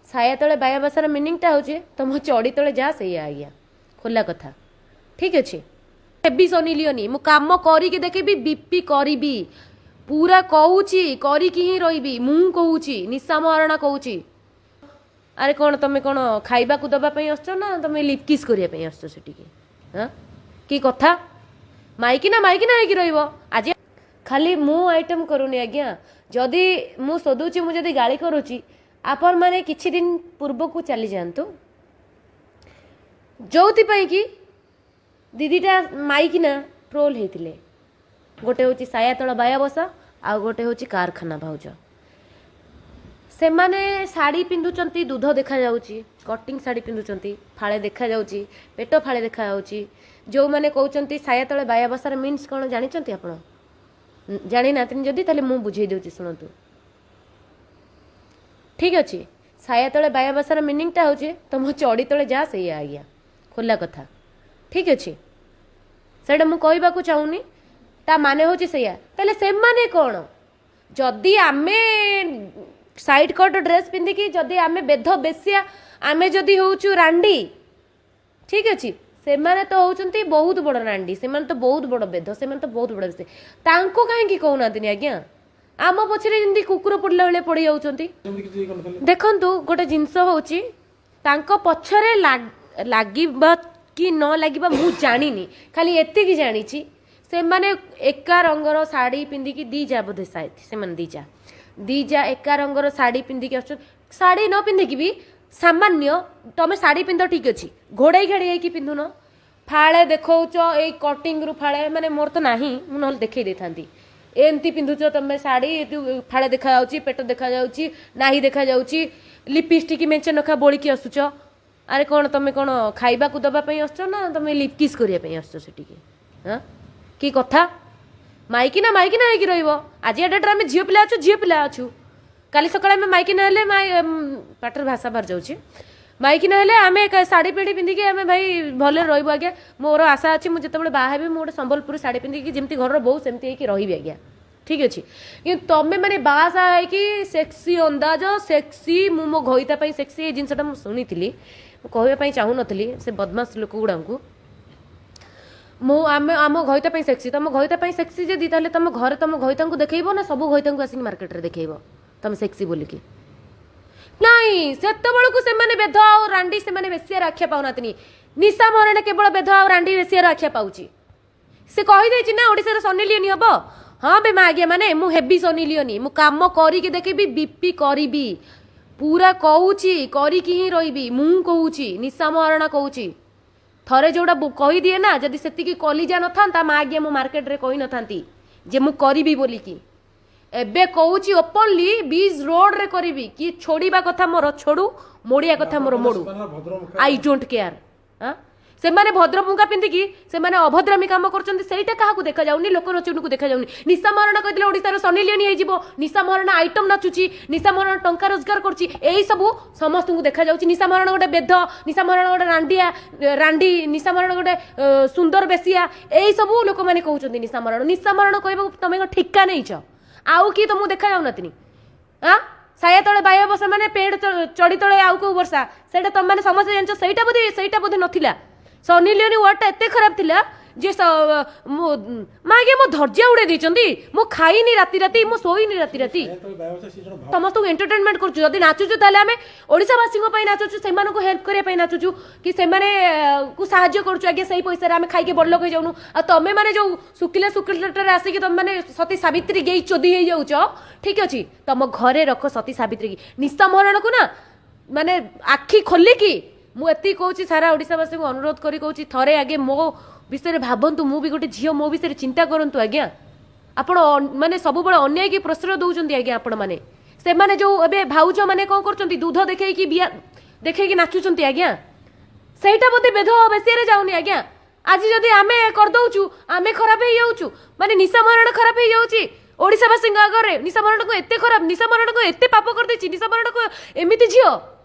ସାୟା ତଳେ ବାୟା ବସାର ମିନିଂଟା ହେଉଛି ତମ ଚଡ଼ି ତଳେ ଯାହା ସେଇଆ ଆଜ୍ଞା, ଖୋଲା କଥା। ଠିକ୍ ଅଛି, ହେବି ସନି ଲିଓନି, ମୁଁ କାମ କରିକି ଦେଖିବି, ବିପି କରିବି, ପୁରା କହୁଛି, କରିକି ହିଁ ରହିବି। ମୁଁ କହୁଛି, ନିଶା ମହାରଣା କହୁଛି। ଆରେ କ'ଣ ତମେ କ'ଣ ଖାଇବାକୁ ଦେବା ପାଇଁ ଆସୁଛ ନା ତମେ ଲିପକିସ୍ କରିବା ପାଇଁ ଆସୁଛ ସେଠିକି? ହଁ, କି କଥା? ମାଇକିନା ମାଇକିନା ହେଇକି ରହିବ। ଆଜି ଖାଲି ମୁଁ ଆଇଟମ୍ କରୁନି ଆଜ୍ଞା। ଯଦି ମୁଁ ଶୋଧୁଛି, ମୁଁ ଯଦି ଗାଳି କରୁଛି, ଆପଣମାନେ କିଛି ଦିନ ପୂର୍ବକୁ ଚାଲି ଯାଆନ୍ତୁ, ଯୋଉଥିପାଇଁ କି ଦିଦିଟା ମାଇକିନା ଟ୍ରୋଲ୍ ହେଇଥିଲେ। ଗୋଟେ ହେଉଛି ସାୟା ତଳ ବାୟା ବସା, ଆଉ ଗୋଟେ ହେଉଛି କାରଖାନା ଭାଉଜ। ସେମାନେ ଶାଢ଼ୀ ପିନ୍ଧୁଛନ୍ତି, ଦୁଧ ଦେଖାଯାଉଛି, କଟିଂ ଶାଢ଼ୀ ପିନ୍ଧୁଛନ୍ତି, ଫାଳେ ଦେଖାଯାଉଛି, ପେଟ ଫାଳେ ଦେଖାଯାଉଛି। ଯେଉଁମାନେ କହୁଛନ୍ତି ସାୟା ତଳେ ବାୟା ବସାର ମିନ୍ସ କ'ଣ ଜାଣିଛନ୍ତି ଆପଣ? ଜାଣିନାହାନ୍ତି ଯଦି, ତାହେଲେ ମୁଁ ବୁଝେଇ ଦେଉଛି, ଶୁଣନ୍ତୁ। ଠିକ୍ ଅଛି, ସାୟା ତଳେ ବାୟା ବସାର ମିନିଂଟା ହେଉଛି ତମ ଚଡ଼ି ତଳେ ଯାହା ସେଇଆ ଆଜ୍ଞା, ଖୋଲା କଥା। ଠିକ୍ ଅଛି, ସେଇଟା ମୁଁ କହିବାକୁ ଚାହୁଁନି, ତା ମାନେ ହେଉଛି ସେଇଆ। ତାହେଲେ ସେମାନେ କ'ଣ? ଯଦି ଆମେ ସାଇଡ୍ କଟ୍ ଡ୍ରେସ୍ ପିନ୍ଧିକି ଯଦି ଆମେ ବେଧ ବେଶିଆ, ଆମେ ଯଦି ହେଉଛୁ ରାଣ୍ଡି, ଠିକ୍ ଅଛି, ସେମାନେ ତ ହେଉଛନ୍ତି ବହୁତ ବଡ଼ ରାଣ୍ଡି, ସେମାନେ ତ ବହୁତ ବଡ଼ ବେଧ, ସେମାନେ ତ ବହୁତ ବଡ଼ ବେଶୀ। ତାଙ୍କୁ କାହିଁକି କହୁନାହାନ୍ତିନି ଆଜ୍ଞା? ଆମ ପଛରେ ଯେମିତି କୁକୁର ପଡ଼ିଲା ଭଳିଆ ପଡ଼ି ଯାଉଛନ୍ତି। ସେମିତି କିଛି କରିନଥିଲେ। ଦେଖନ୍ତୁ, ଗୋଟେ ଜିନିଷ ହେଉଛି, ତାଙ୍କ ପଛରେ ଲାଗିବା କି ନ ଲାଗିବା ମୁଁ ଜାଣିନି। ଖାଲି ଏତିକି ଜାଣିଛି, ସେମାନେ ଏକା ରଙ୍ଗର ଶାଢ଼ୀ ପିନ୍ଧିକି, ଦି ଯା ବୋଧେ ସାୟଦ, ସେମାନେ ଦି ଯା ଏକା ରଙ୍ଗର ଶାଢ଼ୀ ପିନ୍ଧିକି ଆସୁଛନ୍ତି। ଶାଢ଼ୀ ନ ପିନ୍ଧିକି ବି ସାମାନ୍ୟ ତମେ ଶାଢ଼ୀ ପିନ୍ଧ, ଠିକ୍ ଅଛି, ଘୋଡ଼େଇ ଘାଡ଼େଇ ହେଇକି ପିନ୍ଧୁନ। ଫାଳେ ଦେଖଉଛ, ଏଇ କଟିଂରୁ ଫାଳେ, ମାନେ ମୋର ତ ନାହିଁ, ମୁଁ ନହେଲେ ଦେଖେଇ ଦେଇଥାନ୍ତି। ଏମିତି ପିନ୍ଧୁଛ ତମେ ଶାଢ଼ୀ, ଫାଳେ ଦେଖାଯାଉଛି, ପେଟ ଦେଖାଯାଉଛି, ନାହିଁ ଦେଖାଯାଉଛି, ଲିପିଷ୍ଟିକ୍ ମେଞ୍ଚେ ନଖା ବୋଳିକି ଆସୁଛ। ଆରେ କ'ଣ ତମେ କ'ଣ ଖାଇବାକୁ ଦେବା ପାଇଁ ଆସୁଛ ନା ତମେ ଲିପକିସ୍ କରିବା ପାଇଁ ଆସୁଛ ସେଠିକି? ହଁ, କି କଥା? ମାଇକିନା ମାଇକିନା ହେଇକି ରହିବ। ଆଜି ଡେଟ୍ରେ ଆମେ ଝିଅ ପିଲା ଅଛୁ, ଝିଅ ପିଲା ଅଛୁ। କାଲି ସକାଳେ ଆମେ ମାଇକିନା ହେଲେ, ପାଟିରେ ଭାଷା ବାହାରି ଯାଉଛି, ମାଇକିନା ହେଲେ ଆମେ ଶାଢ଼ୀ ପିଢ଼ି ପିନ୍ଧିକି ଆମେ ଭାଇ ଭଲରେ ରହିବୁ ଆଜ୍ଞା। ମୋର ଆଶା ଅଛି, ମୁଁ ଯେତେବେଳେ ବାହା ହେବି, ମୁଁ ଗୋଟେ ସମ୍ବଲପୁରୀ ଶାଢ଼ୀ ପିନ୍ଧିକି ଯେମିତି ଘରର ବୋହୂ ସେମିତି ହେଇକି ରହିବି ଆଜ୍ଞା। ଠିକ୍ ଅଛି, କିନ୍ତୁ ତମେ ମାନେ ବାହା ହେଇକି ସେକ୍ସି ଅନ୍ଦାଜ, ସେକ୍ସି, ମୁଁ ମୋ ଘଇତା ପାଇଁ ସେକ୍ସି, ଏଇ ଜିନିଷଟା ମୁଁ ଶୁଣିଥିଲି। ମୁଁ କହିବା ପାଇଁ ଚାହୁଁନଥିଲି ସେ ବଦମାସ ଲୋକ ଗୁଡ଼ାଙ୍କୁ। ମୁଁ ଆମେ ଆମ ଘଇତା ପାଇଁ ସେକ୍ସି। ତମ ଘଇତା ପାଇଁ ସେକ୍ସି ଯଦି, ତାହେଲେ ତମ ଘରେ ତମ ଘଇତାଙ୍କୁ ଦେଖେଇବ ନା ସବୁ ଘଇତାଙ୍କୁ ଆସିକି ମାର୍କେଟରେ ଦେଖେଇବ ତମେ ସେକ୍ସି ବୋଲିକି? ନାଇଁ, ସେତେବେଳକୁ ସେମାନେ ବେଧ ଆଉ ରାଣ୍ଡି, ସେମାନେ ବେଶିଆର ଆଖ୍ୟା ପାଉନାହାନ୍ତିନି। ନିଶା ମହାରଣା କେବଳ ବେଧ ଆଉ ରାଣ୍ଡି ବେଶିଆର ଆଖ୍ୟା ପାଉଛି। ସେ କହିଦେଇଛି ନା ଓଡ଼ିଶାର ସନି ଲିଓନି ହବ। ହଁ ବେ ମା ଆଜ୍ଞା, ମାନେ ମୁଁ ହେବି ସନି ଲିଓନି। ମୁଁ କାମ କରିକି ଦେଖିବି, ବିପି କରିବି, ପୁରା କହୁଛି, କରିକି ହିଁ ରହିବି। ମୁଁ କହୁଛି, ନିଶା ମହାରଣା କହୁଛି। ଥରେ ଯୋଉଟା କହିଦିଏ ନା, ଯଦି ସେତିକି କଲିଜା ନଥାନ୍ତା ମା ଆଜ୍ଞା, ମୁଁ ମାର୍କେଟରେ କହିନଥାନ୍ତି ଯେ ମୁଁ କରିବି ବୋଲିକି। ଏବେ କହୁଛି ଓପନଲି, ବିଚ୍ ରୋଡରେ କରିବି। କି ଛୋଡ଼ିବା କଥା ମୋର ଛୋଡୁ, ମୋଡ଼ିବା କଥା ମୋର ମୋଡୁ। ସେମାନେ ଭଦ୍ରମୁଖା। I don't care. ସେମାନେ ଭଦ୍ରମୁଖା ପିନ୍ଧିକି ସେମାନେ ଅଭଦ୍ରାମୀ କାମ କରୁଛନ୍ତି, ସେଇଟା କାହାକୁ ଦେଖାଯାଉନି, ଲୋକଲୋଚନକୁ ଦେଖାଯାଉନି। ନିଶା ମହାରଣା କହିଥିଲେ ଓଡ଼ିଶାର ସନି ଲିଓନି ହେଇଯିବ। ନିଶା ମହାରଣା ଆଇଟମ୍ ନାଚୁଛି, ନିଶା ମହାରଣା ଟଙ୍କା ରୋଜଗାର କରୁଛି, ଏଇ ସବୁ ସମସ୍ତଙ୍କୁ ଦେଖାଯାଉଛି। ନିଶା ମହାରଣା ଗୋଟେ ବେଧ, ନିଶା ମହାରଣା ଗୋଟେ ରାଣ୍ଡିଆ ରାଣ୍ଡି, ନିଶା ମହାରଣା ଗୋଟେ ସୁନ୍ଦର ବେଶିଆ, ଏଇ ସବୁ ଲୋକମାନେ କହୁଛନ୍ତି। ନିଶା ମହାରଣା, ନିଶା ମହାରଣା କହିବାକୁ ତମେ କଣ ଠିକା ନେଇଛ? ଆଉ କିଏ ତମକୁ ଦେଖାଯାଉନତିନି? ଆଁ, ସାୟା ତଳେ ବାୟା ବସା ମାନେ ପେଡ଼ ଚଡ଼ି ତଳେ ଆଉ କୋଉ ବର୍ଷା, ସେଇଟା ତମମାନେ ସମସ୍ତେ ଜାଣିଛ। ସେଇଟା ବୋଧେ ନଥିଲା। ସନି ଲିଓନି ୱାର୍ଡଟା ଏତେ ଖରାପ ଥିଲା ଯେ ମା ଆଜ୍ଞା, ମୋ ଧୈର୍ଯ୍ୟ ଉଡ଼େଇ ଦେଇଛନ୍ତି। ମୁଁ ଖାଇନି ରାତି ରାତି, ମୁଁ ଶୋଇନି ରାତି ରାତି। ଯେତେବେଳେ ବ୍ୟବସାୟ ସେ ଜଣେ ସମସ୍ତଙ୍କୁ ଏଣ୍ଟରଟେନମେଣ୍ଟ କରୁଛୁ। ଯଦି ନାଚୁଛୁ, ତାହେଲେ ଆମେ ଓଡ଼ିଶାବାସୀଙ୍କ ପାଇଁ ନାଚୁଛୁ, ସେମାନଙ୍କୁ ହେଲ୍ପ କରିବା ପାଇଁ ନାଚୁଛୁ କି ସେମାନେ କୁ ସାହାଯ୍ୟ କରୁଛୁ ଆଜ୍ଞା। ସେଇ ପଇସାରେ ଆମେ ଖାଇକି ବଡ଼ଲୋକ ହେଇଯାଉନୁ। ଆଉ ତମେ ମାନେ ଯୋଉ ଶୁଖିଲା ଶୁଖିଲାଟାରେ ଆସିକି ତମେ ମାନେ ସତୀ ସାବିତ୍ରୀ ଗେଇ ଚୋଦି ହେଇଯାଉଛ, ଠିକ ଅଛି, ତମ ଘରେ ରଖ ସତୀ ସାବିତ୍ରୀ କି। ନିଶା ମହାରଣାକୁ ନା ମାନେ ଆଖି ଖୋଲିକି ମୁଁ ଏତିକି କହୁଛି, ସାରା ଓଡ଼ିଶାବାସୀଙ୍କୁ ଅନୁରୋଧ କରି କହୁଛି, ଥରେ ଆଗେ ମୋ ବିଷୟରେ ଭାବନ୍ତୁ। ମୁଁ ବି ଗୋଟେ ଝିଅ, ମୋ ବିଷୟରେ ଚିନ୍ତା କରନ୍ତୁ ଆଜ୍ଞା। ଆପଣ ମାନେ ସବୁବେଳେ ଅନ୍ୟାୟକି ପ୍ରଶ୍ରୟ ଦଉଛନ୍ତି ଆଜ୍ଞା ଆପଣମାନେ। ସେମାନେ ଯୋଉ ଏବେ ଭାଉଜ ମାନେ କଣ କରୁଛନ୍ତି? ଦୁଧ ଦେଖେଇକି, ବିଆ ଦେଖେଇକି ନାଚୁଛନ୍ତି ଆଜ୍ଞା। ସେଇଟା ବୋଧେ ବେଧ ବେଶିଆରେ ଯାଉନି ଆଜ୍ଞା। ଆଜି ଯଦି ଆମେ କରିଦଉଛୁ, ଆମେ ଖରାପ ହେଇଯାଉଛୁ, ମାନେ ନିଶା ମହାରଣା ଖରାପ ହେଇଯାଉଛି ଓଡ଼ିଶାବାସୀଙ୍କ ଆଗରେ। ନିଶା ମହାରଣାକୁ ଏତେ ଖରାପ, ନିଶା ମହାରଣାକୁ ଏତେ ପାପ କରିଦେଇଛି, ନିଶା ମହାରଣାକୁ ଏମିତି ଝିଅ।